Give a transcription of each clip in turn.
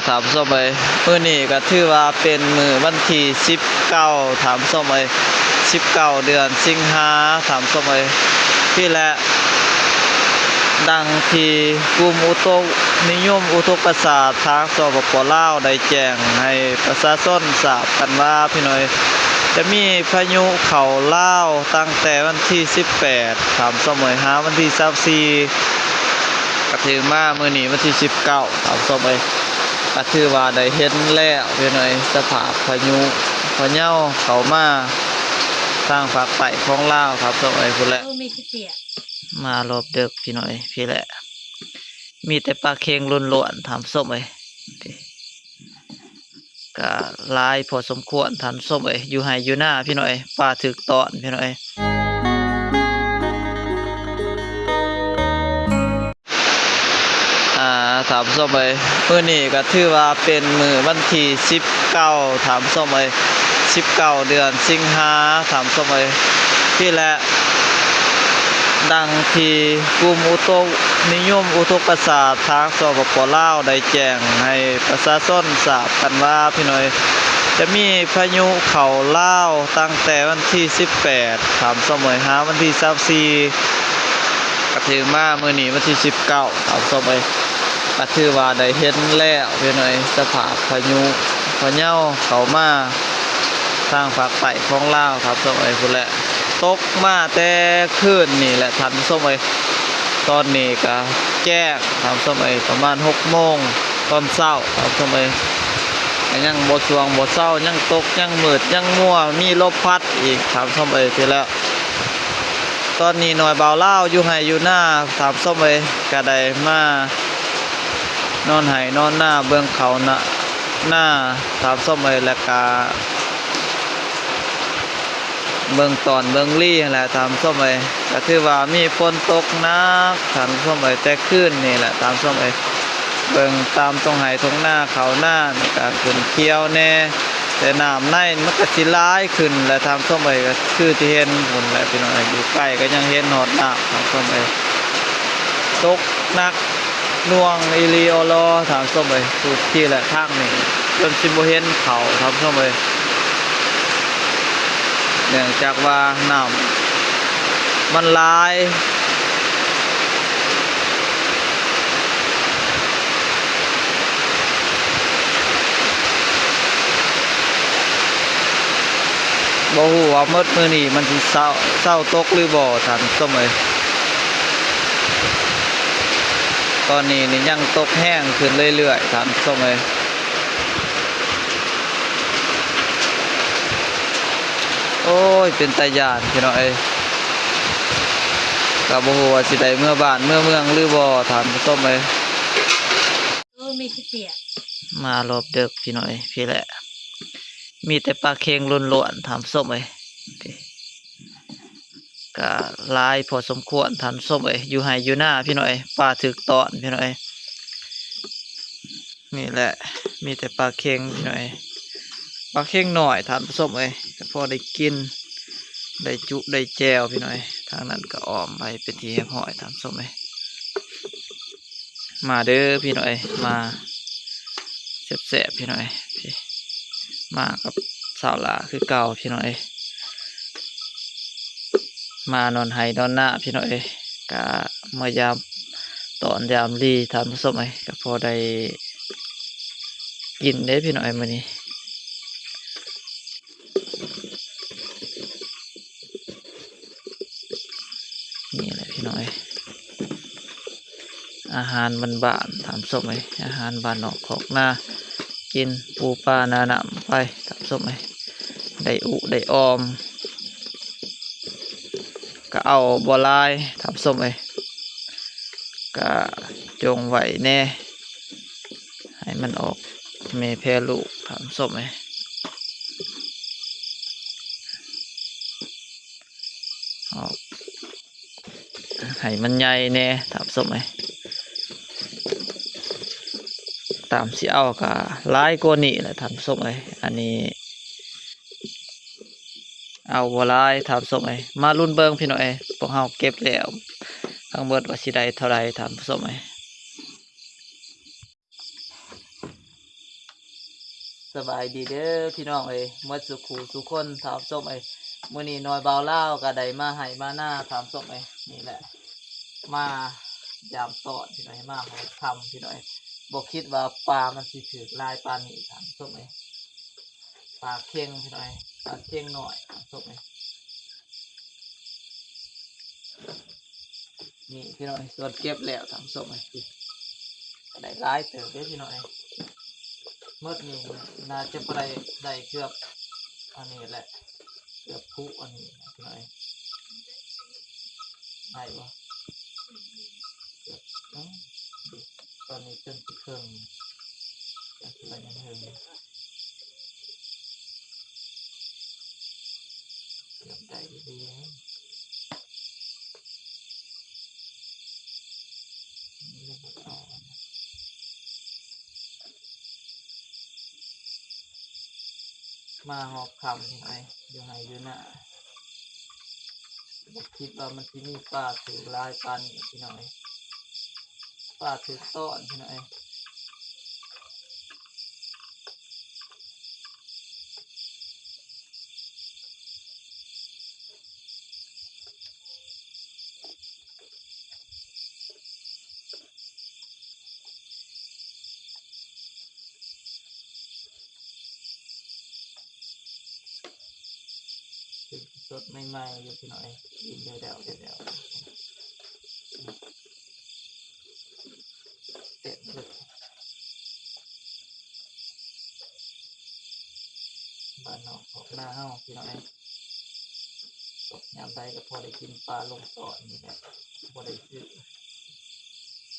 ທ່ານຜູ້ຊົມເອີຍ, ມື້ນີ້ກໍຖືວ່າເປັນມື້ວັນທີສິບເກົ້າ ທ່ານຜູ້ຊົມເອີຍ, ສິບເກົ້າ ເດືອນສິງຫາ ທ່ານຜູ້ຊົມເອີຍ. ພີ້ແຫຼະ ດັ່ງທີ່ກຸ່ມອຸຕຸນິຍົມອຸທົກກະສາດທາງ ສປປ ລາວ ໄດ້ແຈ້ງໃຫ້ປະຊາຊົນຊາບກັນວ່າ ພີ່ນ້ອງເອີຍ, ຈະມີພາຍຸເຂົ້າລາວຕັ້ງແຕ່ວັນທີສິບແປດ ທ່ານຜູ້ຊົມເອີຍ, ຫາວັນທີຊາວສີ່ ກະຖືມາມື້ນີ້ວັນທີສິບເກົ້າ ທ່ານຜູ້ຊົມເອີຍ, ກະຖືວ່າໄດ້ເຫັນແລ້ວ ພີ່ນ້ອງເອີຍ, ສະພາບພາຍຸພະເຍົາເຂົ້າມາທາງພາກໃຕ້ຂອງລາວ ທ່ານຜູ້ຊົມເອີຍ, ພຸ້ນແຫຼະ. ເອີ ມີຊິເຕຍ ມາລອບເດິກ ພີ່ນ້ອງເອີຍ, ພີ້ແຫຼະ ມີແຕ່ປາເຄັງລ້ວນໆ ທ່ານຜູ້ຊົມເອີຍ. ກະຫຼາຍພໍສົມຄວນ ທ່ານຜູ້ຊົມເອີຍ, ຢູ່ໄຮ່ຢູ່ນາ ພີ່ນ້ອງເອີຍ, ປາຖືກຕ້ອນ ພີ່ນ້ອງເອີຍ. ອາ ທ່ານຜູ້ຊົມເອີຍ, ມື້ນີ້ກໍຖືວ່າເປັນມື້ວັນທີສິບເກົ້າ ທ່ານຜູ້ຊົມເອີຍ, ສິບເກົ້າ ເດືອນສິງຫາ ທ່ານຜູ້ຊົມເອີຍ. ພີ້ແຫຼະ ດັ່ງທີ່ກຸ່ມອຸຕຸນິຍົມອຸທົກກະສາດທາງ ສປປ ລາວ ໄດ້ແຈ້ງໃຫ້ປະຊາຊົນຊາບກັນວ່າ ພີ່ນ້ອງເອີຍ, ຈະມີພາຍຸເຂົ້າລາວຕັ້ງແຕ່ວັນທີສິບແປດ ທ່ານຜູ້ຊົມເອີຍ, ຫາວັນທີຊາວສີ່ ກະຖືມາມື້ນີ້ວັນທີສິບເກົ້າ ທ່ານຜູ້ຊົມເອີຍ, ກະຖືວ່າໄດ້ເຫັນແລ້ວ ພີ່ນ້ອງເອີຍ, ສະພາບພາຍຸພະເຍົາເຂົ້າມາ ທາງພາກໃຕ້ຂອງລາວ ທ່ານຜູ້ຊົມເອີຍ, ພຸ້ນແຫຼະ. ຕົກມາແຕ່ຄືນນີ້ແຫຼະ ທ່ານຜູ້ຊົມເອີຍ, ຕອນນີ້ກະແຈ້ງ ທ່ານຜູ້ຊົມເອີຍ, ປະມານຫົກໂມງຕອນເຊົ້າ ທ່ານຜູ້ຊົມເອີຍ, ກະຍັງບໍ່ສວ່າງບໍ່ເຊົາ, ຍັງຕົກ ຍັງມືດ ຍັງມົວ, ມີລົມພັດອີກ ທ່ານຜູ້ຊົມເອີຍ. ພີ້ແຫຼະ ຕອນນີ້ນ້ອຍບ່າວລາວຢູ່ໄຮ່ຢູ່ນາ ທ່ານຜູ້ຊົມເອີຍ, ກະໄດ້ມານອນໄຮ່ນອນນາ ເບິ່ງເຂົ້ານາ ນາ ທ່ານຜູ້ຊົມເອີຍ, ແລ້ວກະ ເບິ່ງຕອນເບິ່ງລີຫັ້ນແຫຼະ ທ່ານຜູ້ຊົມເອີຍ. ກະຖືວ່າມີຝົນຕົກໜັກ ທ່ານຜູ້ຊົມເອີຍ, ແຕ່ຄືນນີ້ແຫຼະ ທ່ານຜູ້ຊົມເອີຍ. ເບິ່ງຕາມທົ່ງໄຮ່ທົ່ງນາ ເຂົ້ານານີ້ກະຂຶ້ນຂຽວແດ່, ແຕ່ນ້ຳໃນມັນກະຊິຫຼາຍຂຶ້ນແຫຼະ ທ່ານຜູ້ຊົມເອີຍ, ກະຄືທີ່ເຫັນພຸ້ນແຫຼະ ພີ່ນ້ອງເອີຍ. ຢູ່ໃກ້ກະຍັງເຫັນຮອດນ້ຳ ທ່ານຜູ້ຊົມເອີຍ, ຕົກໜັກ ໜ່ວງອີ່ຫຼີອໍລໍ ທ່ານຜູ້ຊົມເອີຍ, ທຸກທີ່ແຫຼະທາງນີ້ ຈົນຊິບໍ່ເຫັນເຂົາ ທ່ານຜູ້ຊົມເອີຍ, ເນື່ອງຈາກວ່ານ້ຳມັນຫຼາຍ. ບໍ່ຮູ້ວ່າໝົດມື້ນີ້ມັນຊິເຊົາ ເຊົາຕົກຫຼືບໍ່ ທ່ານຜູ້ຊົມເອີຍ. ຕອນນີ້ນີ້ຍັງຕົກແຮງຂຶ້ນເລື້ອຍໆ ທ່ານຜູ້ຊົມເອີຍ. ໂອ້ຍ ເປັນຕາຢ້ານ ພີ່ນ້ອງເອີຍ, ກໍບໍ່ຮູ້ວ່າຊິໄດ້ເມືອບ້ານເມືອເມືອງຫຼືບໍ່ ທ່ານຜູ້ຊົມເອີຍ. ເອີ ມີຊິເຕຍ ມາລອບເດິກ ພີ່ນ້ອງເອີຍ, ພີ້ແຫຼະ ມີແຕ່ປາເຄັງລ້ວນໆ ທ່ານຜູ້ຊົມເອີຍ. ກະຫຼາຍພໍສົມຄວນ ທ່ານຜູ້ຊົມເອີຍ, ຢູ່ໄຮ່ຢູ່ນາ ພີ່ນ້ອງເອີຍ, ປາຖືກຕ້ອນ ພີ່ນ້ອງເອີຍ. ນີ້ແຫຼະ ມີແຕ່ປາເຄັງ ພີ່ນ້ອງເອີຍ, ປາເຄັງນ້ອຍ ທ່ານຜູ້ຊົມເອີຍ, ກໍພໍໄດ້ກິນ ໄດ້ຈຸໄດ້ແຈ່ວ ພີ່ນ້ອງເອີຍ. ທາງນັ້ນກໍອ້ອມໄວ້ເປັນທີ່ຮຽບຮ້ອຍ ທ່ານຜູ້ຊົມເອີຍ. ມາເດີພີ່ນ້ອງເອີຍ, ມາແຊບໆ ພີ່ນ້ອງເອີຍ, ມາກັບສາວຫຼ້າຄືເກົ່າ ພີ່ນ້ອງເອີຍ. ມານອນໄຮ່ນອນນາ ພີ່ນ້ອງເອີຍ, ກະມາຢາມຕອນຢາມລີ ທ່ານຜູ້ຊົມເອີຍ, ກະພໍໄດ້ກິນເດ້ ພີ່ນ້ອງເອີຍ, ມື້ນີ້. ນີ້ແຫຼະພີ່ນ້ອງເອີຍ, ອາຫານບ້ານໆ ທ່ານຜູ້ຊົມເອີຍ, ອາຫານບ້ານນອກຄອກນາ, ກິນປູປານານ້ຳໄປ ທ່ານຜູ້ຊົມເອີຍ. ໄດ້ອຸໄດ້ອອມ ກະເອົາບໍ່ຫຼາຍ ທ່ານຜູ້ຊົມເອີຍ, ກະຈົ່ງໄວ້ແດ່ ໃຫ້ມັນອອກແມ່ແຜ່ລູກ ທ່ານຜູ້ຊົມເອີຍ. ອອກ ໃຫ້ມັນໃຫຍ່ແດ່ ທ່ານຜູ້ຊົມເອີຍ. ຕາມຊິເອົາກະຫຼາຍກວ່ານີ້ແຫຼະ ທ່ານຜູ້ຊົມເອີຍ, ອັນນີ້ເອົາບໍ່ຫຼາຍ ທ່ານຜູ້ຊົມເອີຍ. ມາລຸ້ນເບິ່ງ ພີ່ນ້ອງເອີຍ, ພວກເຮົາເກັບແລ້ວທັງໝົດວ່າຊິໄດ້ເທົ່າໃດ ທ່ານຜູ້ຊົມເອີຍ. ສະບາຍດີເດີພີ່ນ້ອງເອີຍ ໝົດສູ່ຄູ່ສູ່ຄົນທ່ານຜູ້ຊົມເອີຍ. ມື້ນີ້ນ້ອຍບ່າວລາວກໍໄດ້ມາໄຮ່ມານາທ່ານຜູ້ຊົມເອີຍ. ນີ້ແຫຼະ ມາຢາມຕອນພີ່ນ້ອງເອີຍ ມາຮອດຄ່ຳພີ່ນ້ອງເອີຍ. ບໍ່ຄິດວ່າປາມັນຊິຖືກຫຼາຍປານນີ້ທ່ານຜູ້ຊົມເອີຍ. ປາເຄັງພີ່ນ້ອງເອີຍ ປາເຄັງນ້ອຍທ່ານຜູ້ຊົມເອີຍ. ນີ້ພີ່ນ້ອງເອີຍ ສ່ວນເກັບແລ້ວທ່ານຜູ້ຊົມເອີຍ ໄດ້ຫຼາຍເຕີບເດ້ພີ່ນ້ອງເອີຍ. ໝົດນີ້ໜ້າຈະບໍ່ໄດ້ ໄດ້ເກືອບອັນນີ້ແຫຼະ ເກືອບພຸອັນນີ້ພີ່ນ້ອງເອີຍ. ໄດ້ບໍ່? ເກືອບ ເອີ ຕອນນີ້ຈົນຊິເຄິ່ງ ຈັກຊິໄດ້ເຖິງ ເກືອບໄດ້ຢູ່ເດ້. ມາຮອບຄ່ຳພີ່ນ້ອງເອີຍ ຢູ່ໄຮ່ຢູ່ນາ ບໍ່ຄິດວ່າມັນຊິມີປາຖືກຫຼາຍປານນີ້ພີ່ນ້ອງເອີຍ. ປາຖືກຕ້ອນພີ່ນ້ອງເອີຍ. ເປັນສົດໃໝ່ໆຢູ່ພີ່ນ້ອງເອີຍ ກິນແດ່ວໆ ແດ່ວໆ. ເຕັມເລີຍ ບ້ານນອກຂອງນາເຮົາພີ່ນ້ອງເອີຍ. ຕົກຍາມໃດກໍພໍໄດ້ກິນປາລົງຕອນນີ້ແຫຼະ ບໍ່ໄດ້ຊື້.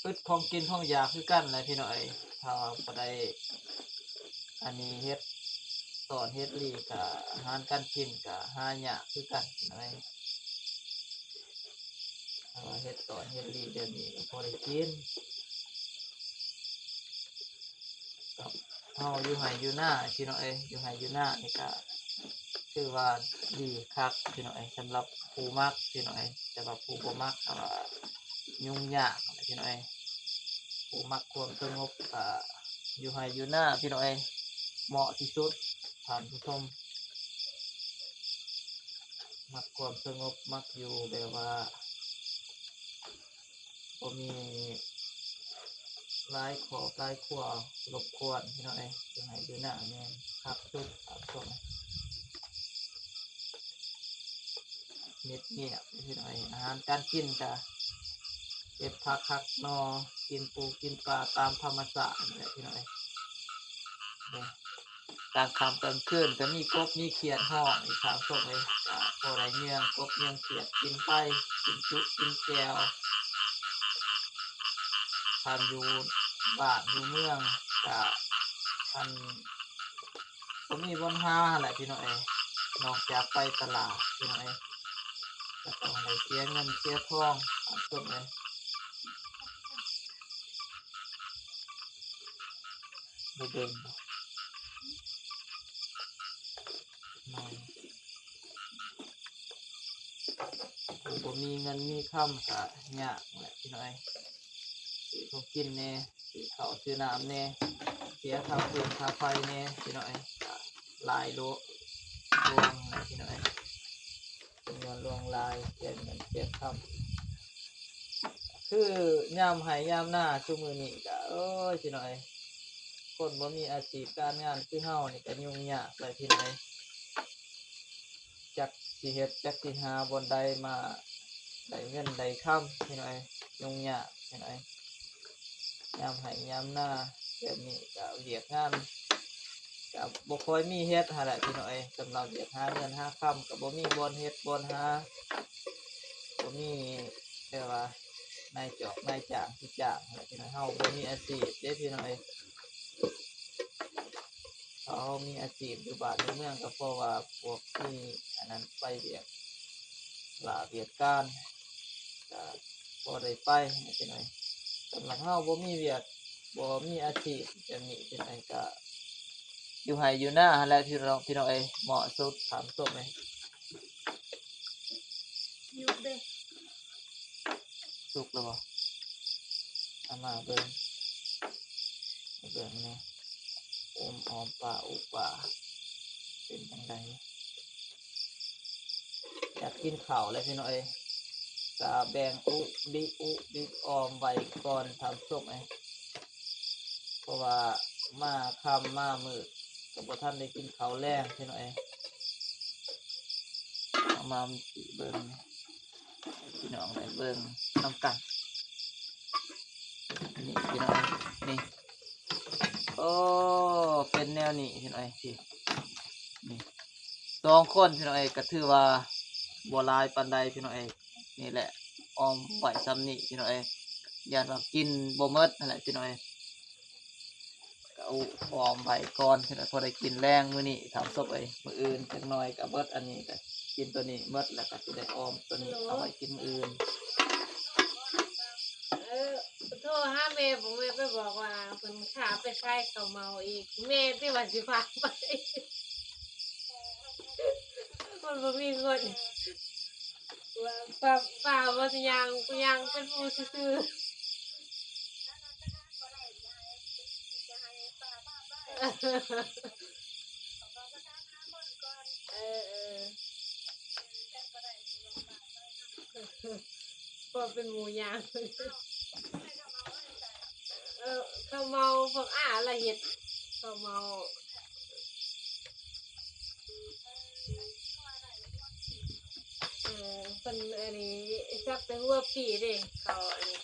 ອຶດຂອງກິນຂອງຢາກຄືກັນແຫຼະພີ່ນ້ອງເອີຍ. ຖ້າວ່າບໍ່ໄດ້ອັນນີ້ເຮັດຕອນເຮັດຫຼີກະ ອາຫານການກິນກະຫາຍາກຄືກັນພີ່ນ້ອງເອີຍ. ຖ້າວ່າເຮັດຕອນເຮັດຫຼີແບບນີ້ກໍພໍໄດ້ກິນ. ເຮົາຢູ່ໄຮ່ຢູ່ນາພີ່ນ້ອງເອີຍ ຢູ່ໄຮ່ຢູ່ນານີ້ກະຖືວ່າດີຄັກພີ່ນ້ອງເອີຍ ສຳລັບຜູ້ມັກພີ່ນ້ອງເອີຍ. ແຕ່ວ່າຜູ້ບໍ່ມັກກໍວ່າຫຍຸ້ງຍາກຫັ້ນແຫຼະພີ່ນ້ອງເອີຍ. ຜູ້ມັກຄວາມສະຫງົບກະຢູ່ໄຮ່ຢູ່ນາພີ່ນ້ອງເອີຍ ເໝາະທີ່ສຸດທ່ານຜູ້ຊົມ. ມັກຄວາມສະຫງົບ ມັກຢູ່ແບບວ່າບໍ່ມີຫຼາຍຄອບຫຼາຍຄົວລົບກວນພີ່ນ້ອງເອີຍ. ຢູ່ໄຮ່ຢູ່ນາແມ່ນຄັກສຸດຄັກສົມ ມິດງຽບພີ່ນ້ອງເອີຍ. ອາຫານການກິນກະເກັບຜັກຫັກໜໍ່ ກິນປູກິນປາຕາມທຳມະຊາດນີ້ແຫຼະພີ່ນ້ອງເອີຍ. ກາງຄ່ຳກາງຄືນກໍມີກົບມີຂຽດຮ້ອງອີກທ່ານຜູ້ຊົມເອີຍ. ກໍພໍໄດ້ເຍືອງກົບເຍືອງຂຽດກິນໄປ ກິນຈຸກິນແຈ່ວ. ຄັນຢູ່ບ້ານຢູ່ເມືອງກະ ຄັນ ກໍມີບ່ອນຫາຫັ້ນແຫຼະພີ່ນ້ອງເອີຍ. ນອກຈາກໄປຕະຫຼາດພີ່ນ້ອງເອີຍ ກໍຕ້ອງໄດ້ເສຍເງິນເສຍທອງທ່ານຜູ້ຊົມເອີຍ. ໄດ້ເບິ່ງບໍ່? ແມ່ນ ຜູ້ບໍ່ມີເງິນມີຄຳກະຍາກແຫຼະພີ່ນ້ອງເອີຍ. ຊື້ຂອງກິນແດ່ ຊື້ເຂົ້າຊື້ນ້ຳແດ່ ເສຍຄ່າຟືນຄ່າໄຟແດ່ພີ່ນ້ອງເອີຍ. ກະຫຼາຍໂລ ລວງແຫຼະພີ່ນ້ອງເອີຍ. ຈຳນວນຫຼວງຫຼາຍ ແກ່ນເງິນແກ່ນຄຳ ຄືຍາມໄຮ່ຍາມນາຊຸມື້ນີ້ກະ ໂອ້ຍ ພີ່ນ້ອງເອີຍ ຄົນບໍ່ມີອາຊີບການງານຄືເຮົານີ້ກະຫຍຸ້ງຍາກຫຼາຍພີ່ນ້ອງເອີຍ. ຈັກຊິເຮັດ ຈັກຊິຫາບ່ອນໃດມາໄດ້ເງິນໄດ້ຄຳພີ່ນ້ອງເອີຍ ຫຍຸ້ງຍາກພີ່ນ້ອງເອີຍ. ຍາມໄຮ່ຍາມນາແບບນີ້ກະວຽກງານກະບໍ່ຄ່ອຍມີເຮັດຫັ້ນແຫຼະພີ່ນ້ອງເອີຍ. ສຳລັບວຽກຫາເງິນຫາຄຳກະບໍ່ມີບ່ອນເຮັດບ່ອນຫາ ບໍ່ມີແບບວ່ານາຍຈອກນາຍຈ້າງຊິຈ້າງຫັ້ນແຫຼະພີ່ນ້ອງ. ເຮົາບໍ່ມີອາຊີບເດ້ພີ່ນ້ອງເອີຍ. ເຮົາມີອາຊີບຢູ່ບ້ານຢູ່ເມືອງ ກໍເພາະວ່າພວກມີອັນນັ້ນໄປວຽກລາວຽກການ ກໍພໍໄດ້ໄປຫັ້ນແຫຼະພີ່ນ້ອງ. ສຳລັບເຮົາບໍ່ມີວຽກ ບໍ່ມີອາຊີບແບບນີ້ພີ່ນ້ອງ ກໍຢູ່ໄຮ່ຢູ່ນາຫັ້ນແຫຼະພີ່ນ້ອງ ພີ່ນ້ອງເອີຍ. ເໝາະສຸດທ່ານຜູ້ຊົມເອີຍ. ຢູ່ເດ້ ສຸກແລ້ວບໍ່? ເອົາມາເບິ່ງ ເບິ່ງແດ່. ອອມ ອອມປາ ອຸປາ ເປັນຈັ່ງໃດ? ຢາກກິນເຂົ້າແລ້ວພີ່ນ້ອງເອີຍ ກະແບ່ງອຸ ບິກ ອຸ ບິກ ອອມໄວ້ກ່ອນທ່ານຜູ້ຊົມເອີຍ ເພາະວ່າມາຄ່ຳມາມືດ ກະບໍ່ທັນໄດ້ກິນເຂົ້າແລງພີ່ນ້ອງເອີຍ. ເອົາມາເບິ່ງ ພີ່ນ້ອງໄດ້ເບິ່ງນຳກັນ ນີ້ພີ່ນ້ອງ ນີ້ ໂອ້ ເປັນແນວນີ້ພີ່ນ້ອງເອີຍ ນີ້ ສອງຄົນພີ່ນ້ອງເອີຍ ກະຖືວ່າບໍ່ຫຼາຍປານໃດພີ່ນ້ອງເອີຍ. ນີ້ແຫຼະ ອອມໄວ້ຊ່ຳນີ້ພີ່ນ້ອງເອີຍ ຢ້ານວ່າກິນບໍ່ໝົດຫັ້ນແຫຼະພີ່ນ້ອງເອີຍ. ກະອອມໄວ້ກ່ອນ ພໍໄດ້ກິນແລງມື້ນີ້ທ່ານຜູ້ຊົມເອີຍ ມື້ອື່ນຈັກໜ່ອຍກະເບິດ ອັນນີ້ກະກິນໂຕນີ້ໝົດ ແລ້ວກະຊິໄດ້ອອມໂຕນີ້ເອົາໄວ້ກິນມື້ອື່ນ. ເອີ ໂທຫາແມ່ ບອກແມ່ໄປບອກວ່າເພິ່ນຂ້າໄປຂາຍເຂົ້າເໝົາອີກ ແມ່ຕິວ່າຊິພາໄປ ມັນບໍ່ມີຄົນ ວ່າ ປ່າ ປ່າບໍ່ຊິຍ່າງ ຍ່າງເປັນໝູ່ຊື່ໆ. ເອີ ເອີ ພໍເປັນໝູ່ຍ່າງ ເອີ ເຂົ້າເໝົາ ພວກອ້າລະເຮັດເຂົ້າເໝົາ. ເອີ ເພິ່ນອັນນີ້ສັກແຕ່ຫົວປີເດ້ ເຂົ້າອັນນີ້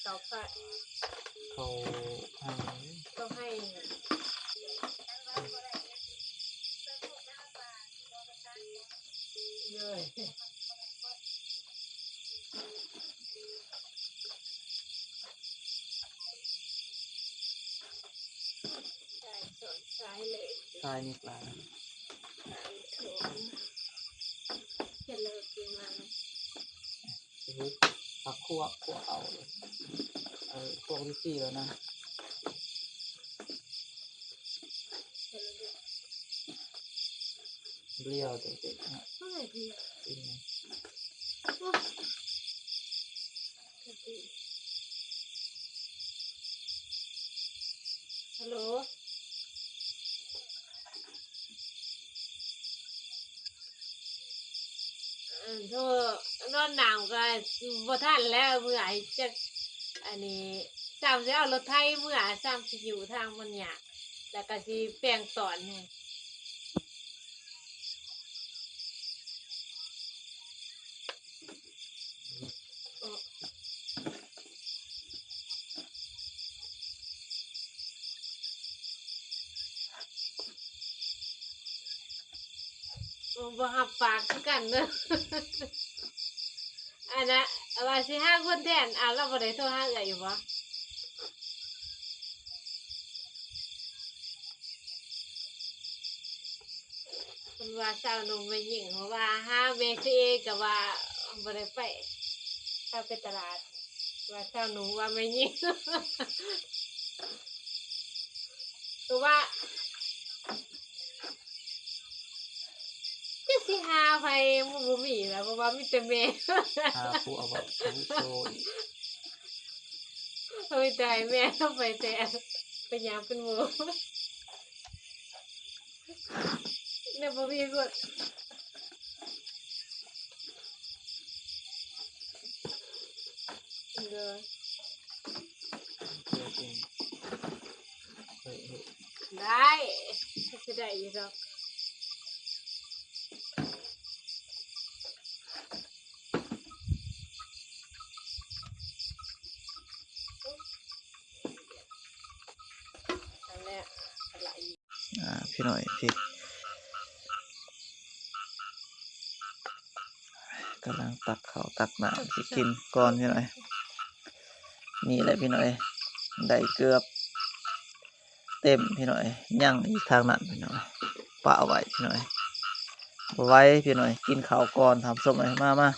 ເຂົ້າໄຮ່ ເຂົ້າໄຮ່ ເຂົ້າໄຮ່ ໂດຍ. ສາຍນີ້ປາ ສາຍຖົມ ເຮັດແລ້ວກິນມັນ ເຮັດຜັກຂົ້ວ ຂົ້ວເອົາ ເອີ ພວກລິດຕີແລ້ວນະ. ເລີວເດ ເອີຍ ເອີຍ ກິນ ໂອ້ຍ ກະຕິ ຮັລໂຫຼ ອັນ ໂທ ນອນນ້ຳກະບໍ່ທັນແລ້ວ ເມື່ອຍ ຈັກ ອັນນີ້ ຊ້ຳຊິເອົາລົດໄຖເມືອ ຊ້ຳຊິຢູ່ທາງມັນຍາກ ແລ້ວກະຊິແປງຕອນແດ່. ໂອ້ ບໍ່ຮັບປາກຄືກັນເດີ ອັນນະ ວ່າຊິຫາຄົນແທນ ອ້າວ ລາວບໍ່ໄດ້ໂທຫາເອື້ອຍຢູ່ບໍ່? ເພິ່ນວ່າຊາວໜຸ່ມແມ່ຍິງ ເພາະວ່າຫາແມ່ຊື່ເອກະວ່າບໍ່ໄດ້ໄປ ເຂົາໄປຕະຫຼາດ ວ່າຊາວໜຸ່ມວ່າແມ່ຍິງ ກະວ່າ ຈັກຊິຫາໃຜ ມັນບໍ່ມີລະ ເພາະວ່າມີແຕ່ແມ່ ຫາຜູ້ອາວຸໂສອີກ ເຮົາມີແຕ່ໃຫ້ແມ່ເຮົາໄປແຕ່ ໄປຍາມເປັນໝູ່ ແລ້ວບໍ່ມີຄົນ ໂດຍ ເຮັດເອງ ເຮັດ ເຮັດ ໄດ້ ຊິໄດ້ຢູ່ດອກ ອັນແຫຼະ ອາ ພີ່ນ້ອງ ພີ່ ກຳລັງຕັກເຂົ້າຕັກນ້ຳຊິກິນກ່ອນພີ່ນ້ອງ ນີ້ແຫຼະພີ່ນ້ອງ ໄດ້ເກືອບເຕັມພີ່ນ້ອງ ຍັງອີກທາງນັ້ນພີ່ນ້ອງ ປະໄວ້ພີ່ນ້ອງ ບໍ່ໄຫວພີ່ນ້ອງ ກິນເຂົ້າກ່ອນທ່ານຜູ້ຊົມເອີຍ ມາ ມາ.